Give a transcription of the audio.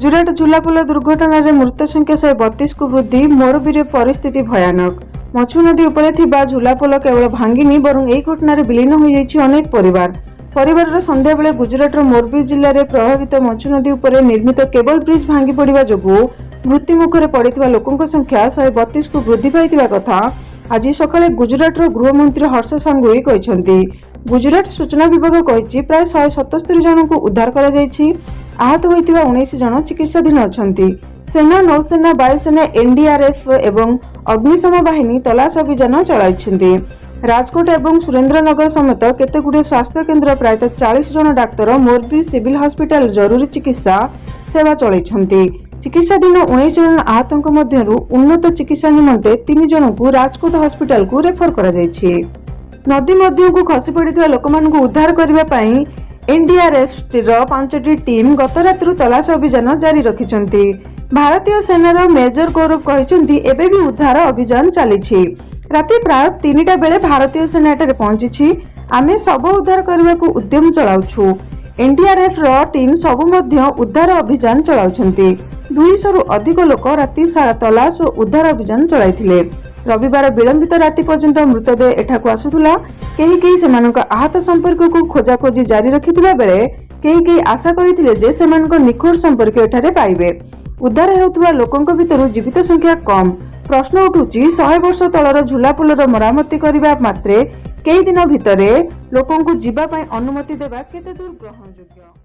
ଜୁରାଟ ଝୁଲାପୋଲ ଦୁର୍ଘଟଣାରେ ମୃତ ସଂଖ୍ୟା 132କୁ ବୃଦ୍ଧି। ମୋରବିରେ ପରିସ୍ଥିତି ଭୟାନକ। ମଛୁ ନଦୀ ଉପରେ ଥିବା ଝୁଲାପୋଲ କେବଳ ଭାଙ୍ଗିନି, ବରଂ ଏହି ଘଟଣାରେ ବିଲୀନ ହୋଇଯାଇଛି ଅନେକ ପରିବାର। ପରିବାରର ସନ୍ଧ୍ୟାବେଳେ ଗୁଜୁରାଟର ମୋରବି ଜିଲ୍ଲାରେ ପ୍ରଭାବିତ ମଛୁ ନଦୀ ଉପରେ ନିର୍ମିତ କେବଲ ବ୍ରିଜ୍ ଭାଙ୍ଗି ପଡ଼ିବା ଯୋଗୁଁ ମୃତ୍ୟୁମୁଖରେ ପଡ଼ିଥିବା ଲୋକଙ୍କ ସଂଖ୍ୟା 132କୁ ବୃଦ୍ଧି ପାଇଥିବା କଥା ଆଜି ସକାଳେ ଗୁଜୁରାଟର ଗୃହମନ୍ତ୍ରୀ ହର୍ଷ ସାଙ୍ଘୱି କହିଛନ୍ତି। ଗୁଜୁରାଟ ସୂଚନା ବିଭାଗ କହିଛି, ପ୍ରାୟ 177 ଜଣଙ୍କୁ ଉଦ୍ଧାର କରାଯାଇଛି। ଆହତ ହୋଇଥିବା 19 ଜଣ ଚିକିତ୍ସାଧୀନ ଅଛନ୍ତି। ସେନା, ନୌସେନା, ବାୟୁସେନା, ଏନ୍ଡିଆର୍ଏଫ୍ ଏବଂ ଅଗ୍ନିଶମ ବାହିନୀ ତଲାସ ଅଭିଯାନ ଚଳାଇଛନ୍ତି। ରାଜକୋଟ ଏବଂ ସୁରେନ୍ଦ୍ରନଗର ସମେତ କେତେଗୁଡ଼ିଏ ସ୍ୱାସ୍ଥ୍ୟ କେନ୍ଦ୍ର ପ୍ରାୟତଃ 40 ଜଣ ଡାକ୍ତର ମୋରବି ସିଭିଲ ହସ୍ପିଟାଲ ଜରୁରୀ ଚିକିତ୍ସା ସେବା ଚଳାଇଛନ୍ତି। ଚିକିତ୍ସାଧୀନ 19 ଜଣ ଆହତଙ୍କ ମଧ୍ୟରୁ ଉନ୍ନତ ଚିକିତ୍ସା ନିମନ୍ତେ ତିନି ଜଣଙ୍କୁ ରାଜକୋଟ ହସ୍ପିଟାଲକୁ ରେଫର କରାଯାଇଛି। ନଦୀ ମଧ୍ୟକୁ ଖସି ପଡ଼ିଥିବା ଲୋକମାନଙ୍କୁ ଉଦ୍ଧାର କରିବା ପାଇଁ ଏନ୍ଡିଆର୍ଏଫ୍ ର ପାଞ୍ଚଟି ଟିମ୍ ଗତ ରାତିରୁ ତଲାସ ଅଭିଯାନ ଜାରି ରଖିଛନ୍ତି। ଭାରତୀୟ ସେନାର ମେଜର ଗୌରବ କହିଛନ୍ତି, ଏବେ ବି ଉଦ୍ଧାର ଅଭିଯାନ ଚାଲିଛି। ରାତି ପ୍ରାୟ 3ଟା ବେଳେ ଭାରତୀୟ ସେନା ଏଠାରେ ପହଞ୍ଚିଛି। ଆମେ ଶବ ଉଦ୍ଧାର କରିବାକୁ ଉଦ୍ୟମ ଚଳାଉଛୁ। ଏନ୍ଡିଆର୍ଏଫ୍ ର ଟିମ୍ ସବୁ ମଧ୍ୟ ଉଦ୍ଧାର ଅଭିଯାନ ଚଳାଉଛନ୍ତି। 200ରୁ ଅଧିକ ଲୋକ ରାତି ସାରା ତଲାସ ଓ ଉଦ୍ଧାର ଅଭିଯାନ ଚଳାଇଥିଲେ। ରବିବାର ବିଳମ୍ବିତ ରାତି ପର୍ଯ୍ୟନ୍ତ ମୃତଦେହ ଏଠାକୁ ଆସୁଥିଲା। କେହି କେହି ସେମାନଙ୍କ ଆହତ ସମ୍ପର୍କୀୟକୁ ଖୋଜାଖୋଜି ଜାରି ରଖିଥିବା ବେଳେ କେହି କେହି ଆଶା କରିଥିଲେ ଯେ ସେମାନଙ୍କ ନିଖୋଜ ସମ୍ପର୍କୀୟ ଏଠାରେ ପାଇବେ। ଉଦ୍ଧାର ହେଉଥିବା ଲୋକଙ୍କ ଭିତରୁ ଜୀବିତ ସଂଖ୍ୟା କମ୍। ପ୍ରଶ୍ନ ଉଠୁଛି, 100 ବର୍ଷ ତଳର ଝୁଲାପୋଲର ମରାମତି କରିବା ମାତ୍ରେ କେଇ ଦିନ ଭିତରେ ଲୋକଙ୍କୁ ଯିବା ପାଇଁ ଅନୁମତି ଦେବା କେତେ ଦୂର ଗ୍ରହଣଯୋଗ୍ୟ?